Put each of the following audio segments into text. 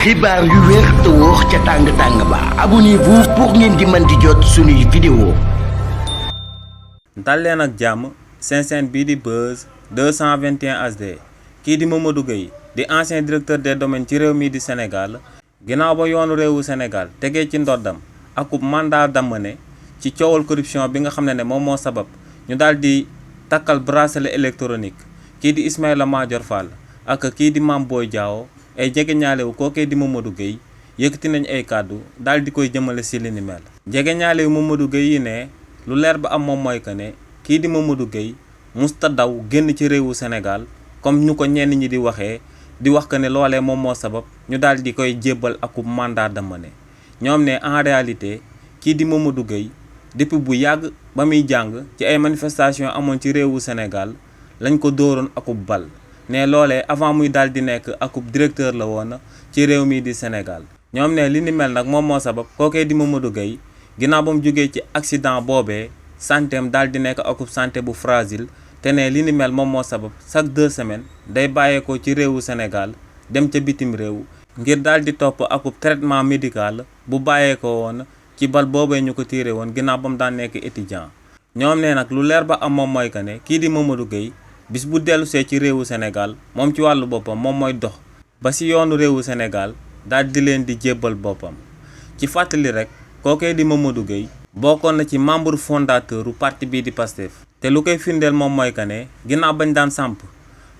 xibaar yu wér te wóor ca tàng ba abonnez-vous pour ngeen di mën di jot suñuy vidéo. dal leen ak jàmm seen chaîne bii di Buzz 221 HD kii di Mamadou Gueye di ancien directeur des domaines ci réew mii di Sénégal ginnaaw ba yoonu réewu Sénégal tegee ci ndoddam akub mandat d'amener ci coowal corruption bi nga xam ne moom moo sabab ñu daal di takkal bracelet électronique kii di Ismaïla Madior Fall ak kii di Mame Boye Diao ay jege ñaalewu kookee di Mamadou Gueye yëkkati nañ ay kàddu daal di koy jëmale si li ni mel jege ñaalewu Mamadou Gueye yi ne lu leer ba am moom mooy que ne kii di Mamadou Gueye musta daw génn ci réewu Sénégal comme ñu ko ñenn ñi di waxee di wax que ne loolee moom moo sabab ñu daal di koy jébbal akub mandat d'amener ñoom ne en réalité kii di Mamadou Gueye depuis bu yàgg ba muy jàng ci ay manifestation amoon ci réewu Sénégal lañ ko dóoroon akub bal ne loolee avant muy daal di nekk akub directeur la woon ci réew mii di Sénégal ñoom ne li ni mel nag moom moo sabab kookee di Mamadou Gueye ginnaaw ba mu jógee ci accident boobee santeem daal di nekk akub santé bu fragile te ne li ni mel moom moo sabab chaque 2 semaines day bàyyeekoo ci réewu Sénégal dem ca bitim réew ngir daal di topp akub traitement médical bu bàyyeekoo woon ci bal boobee ñu ko tiire woon ginnaaw ba mu daan nekk étudiant ñoom ne nag lu leer ba am moom mooy que ne kii di Mamadou Gueye bis bu dellusee ci réewu Sénégal moom ci wàllu boppam moom mooy dox ba si yoonu réewu Sénégal daal di leen di jébbal boppam ci fàttali rek kookee di Mamadou Gueye bokkoon na ci membre fondateur u parti bii di Pastef te lu koy firndeel moom mooy que ne ginnaaw bañ daan samp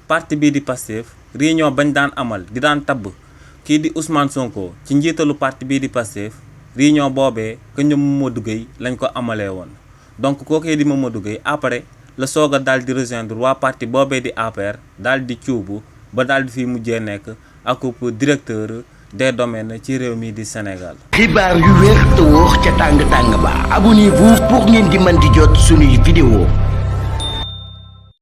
parti bii di Pastef réunion bañ daan amal di daan tabb kii di Ousmane Sonko ci njiitalu parti bii di Pastef réunion boobee que ñoom Mamadou Gueye lañ ko amalee woon donc kookee di Mamadou Gueye après la soog a daal di rejoindre waa parti boobee di APR daal di cuubu ba daal di fi mujjee nekk akub directeur des domaines ci réew mi di Sénégal. xibaar yu wér te wóor ca tàng ba abonnez-vous pour ngeen di mën di jot suñuy vidéo.